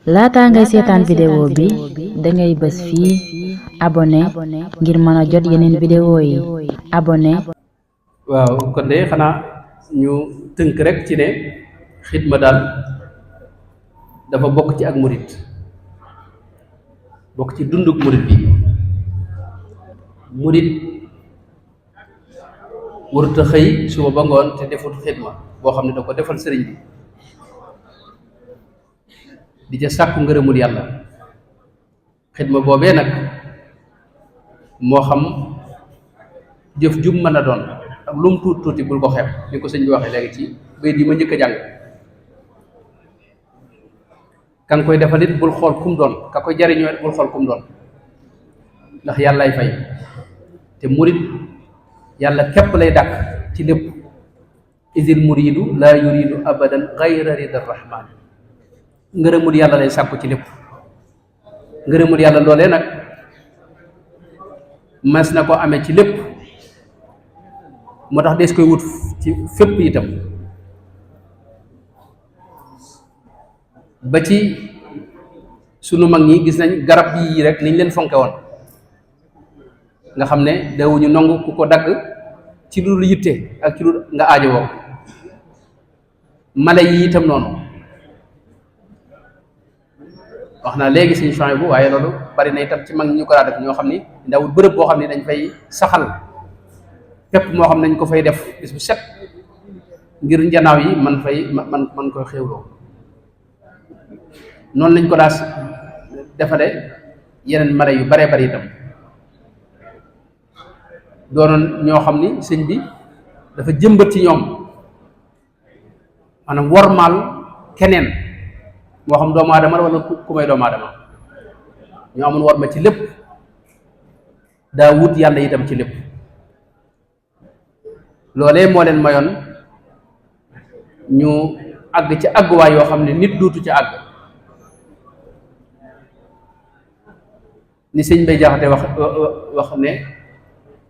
laata ngay seetaan vidéo bi dangay bës fii abonné ngir mën a jot yeneen vidéo yi abonné. waaw kon de xanaa ñu tënk rek ci ne xidma daal dafa bokk ci ak murit bokk ci dunduk murit bi murit warut a xëy suba ba ngoon te defut xidma boo xam ne da ko defal sëriñ bi di ca sàkku ngërëmul yàlla. xidma boobee nag moo xam jëf jum mën a doon ak lu mu tuuti tuuti bul ko xeeb ni ko sëñ bi waxee léegi ci bayit yi ma njëkk a jàng ka nga koy defal it bul xool kum doon ka koy jariñoo it bul xool kum doon ndax yàllaay fay te murit yàlla képp lay dàkk ci lépp isil muridu laa yuridu abadan gayra rida rahman ngërëmul yàlla lay sàkku ci lépp. ngërëmul yàlla loolee nag mas na ko amee ci lépp moo tax des koy wut ci fépp itam ba ci sunu mag ñi gis nañ garab yi rek niñ leen fonke woon nga xam ne dawuñu nangu ku ko dagg ci lu yitte ak ci lu nga aajo woo mala yi itam noonu wax naa léegi suñu champs bu waaye loolu bari na itam ci mag ñu ko daa def ñoo xam ni ndawul bërëb boo xam ne dañ fay saxal fépp moo xam ne dañ ko fay def bis bu set ngir njanaaw yi man koy xéwloo noonu lañ ko daa defale yeneen mala yu baree bari itam doonoon ñoo xam ni sëñ bi dafa jëmbat ci ñoom maanaam wormaal keneen moo xam doomu aadama la wala ku may doomu aadama ñu amoon war ma ci lépp daa wut yàlla itam ci lépp loolee moo leen mayoon ñu àgg ci àgguwaay yoo xam ne nit duutu ci àgg ni sëñ Bay Jaxate wax ne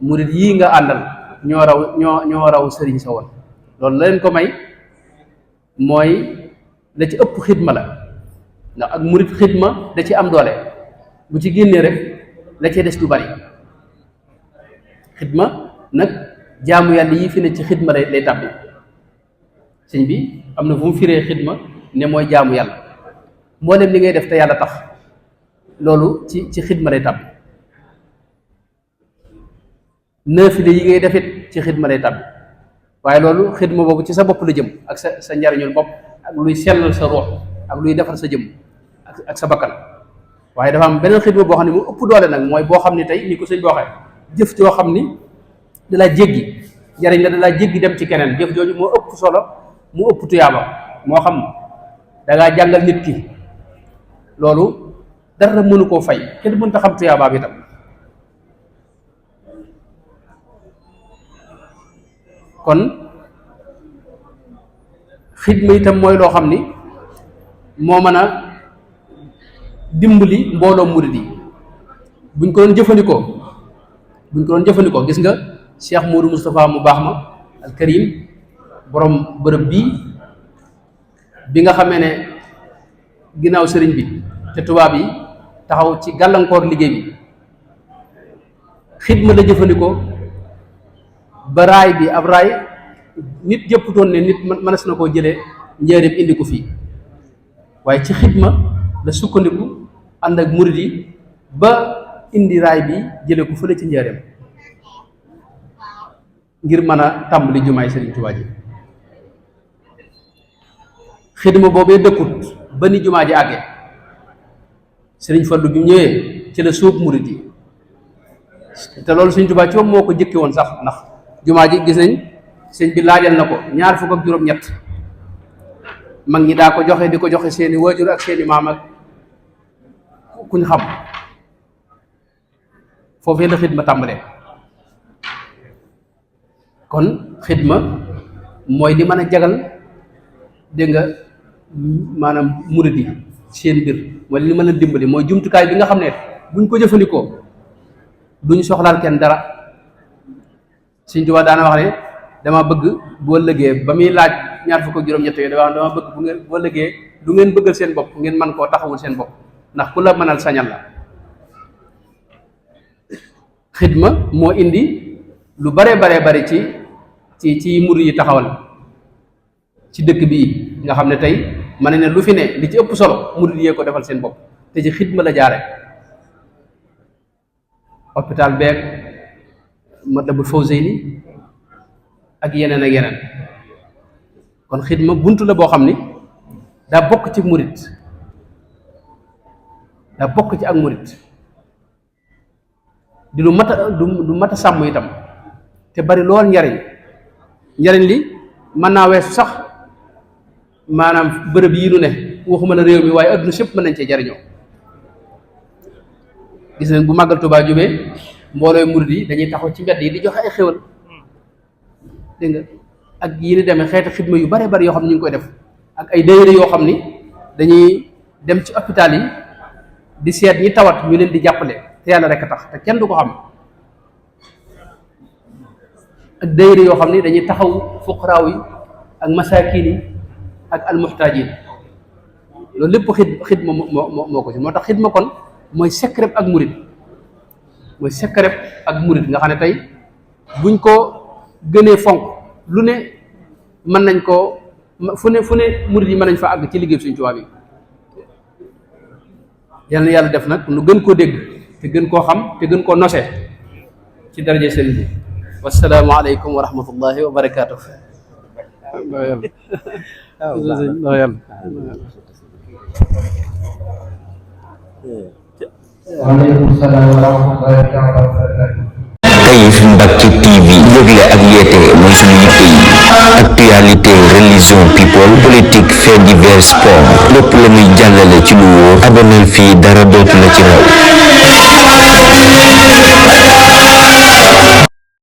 murit yii nga àndal ñoo raw sëriñ sa woon loolu la leen ko may mooy la ci ëpp xidma la ndax ak murit xidma da ci am doole bu ci génnee rek la cee des du bari xidma nag jaamu yàlla yi fi ne ci xidma lay tàbbi sëñ bi am na fu mu firee xidma ne mooy jaamu yàlla mboolem li ngay def te yàlla tax loolu ci xidma lay tàbbi naafile yi ngay defit ci xidma lay tàbbi waaye loolu xidma boobu ci sa bopp la jëm ak sa njariñul bopp ak luy sellal sa ruux ak luy defar sa jëm ak sa bakkan waaye dafa am beneen xidma boo xam ne mu ëpp doole nag mooy boo xam ne tey ni ko sëñ bi waxee jëf joo xam ni da laa jéggi njariñ la da laa jéggi dem ci keneen jëf jooju moo ëpp solo mu ëpp tuyaaba moo xam da ngaa jàngal nit ki loolu dara mënu koo fay kenn mënta xam tuyaabaam itam kon xidma itam mooy loo xam ni moo mën a dimbali mbooloo murid yi buñ ko doon jëfandikoo gis nga Cheikh Modou Moustapha mu baax ma al Karim borom bërëb bi nga xamee ne ginnaaw sëriñ bi te tubaab yi taxaw ci gàllankoor liggéey bi xidma la jëfandikoo ba raay bi ab raay nit jëpputoon ne nit mënees na koo jëlee njëriñ indi ko fii waaye ci xidma la sukkandiku ànd ak murid yi ba indi raay bi jële ko fële ci njëriñ ngir mën a tàmbali jumaay Sëriñ Tuubaa ji xidma boobee dëkkut ba ni jumaa ji àggee Sëriñ Fallu bi ñëwee ci la sóob murid yi te loolu Sëriñ Tuubaa ci moom moo ko jëkke woon sax ndax jumaa ji gis nañ sëñ bi laajal na ko 27 mag ñi daa ko joxe di ko joxe seeni waajur ak seeni maam ak kuñ xam foofee la xidma tàmbalee kon xidma mooy di mën a jagal dégg nga maanaam murid yi seen mbir mooy li mën a dimbali mooy jumtukaay bi nga xam ne buñ ko jëfandikoo duñ soxlaal kenn dara Sëñ Tuubaa daana wax ne dama bëgg boo ëllëgee ba muy laaj ñaar fukk ak juróom-ñett yooyu dama bëgg bu ngeen boo liggéey du ngeen bëggal seen bopp ngeen man koo taxawul seen bopp ndax ku la mënal sañal la. xidma moo indi lu bare bari ci murid yi taxawal ci dëkk bii nga xam ne tey ma ne lu fi ne li ci ëpp solo murid yee ko defal seen bopp te ci xidma la jaare hôpital beeg Matlabul Fawzayni ak yeneen kon xidma buntu la boo xam ni daa bokk ci murid daa bokk ci ak murid di lu mat a sàmm itam te bari lool njariñ li mën naa weesu sax maanaam bërëb yi nu ne waxuma la réew mi waaye adduna sépp mën nañ cee jariñoo gis nañ bu màggal Tuubaa jubee mboolooy murid yi dañuy taxaw ci mbedd yi di joxe ay xéwal dégg nga ak yi ni demee xeeti xidma yu bare bari yoo xam ne ñu ngi koy def ak ay daayira yoo xam ni dañuy dem ci hôpital yi di seet ñi tawat ñu leen di jàppale te yàlla rek a tax te kenn du ko xam ak daayira yoo xam ni dañuy taxaw fuqaraaw yi ak masaakin yi ak almuhtaajin loolu lépp xidma moo ko ci moo tax xidma kon mooy secret ak murid nga xam ne tey buñ ko gënee fonk lu ne mën nañ koo fu ne murid yi mën nañ fa àgg ci liggéey Sëriñ Tuubaa bi yàlla def nag nu gën koo dégg te gën koo xam te gën koo nose ci daraja sëriñ bi wassalaamu aleykum wa rahmatullahi wa barakaatuh. waaleykum salaam wa rahmatullahi wa barakaatuh. Taif Mbacke TV yëgle ak yeete mooy suñu yitte yi actualité religion people politique fait divers sport lépp la muy jàllale ci lu wóor aboneel fii dara dootu la ci raw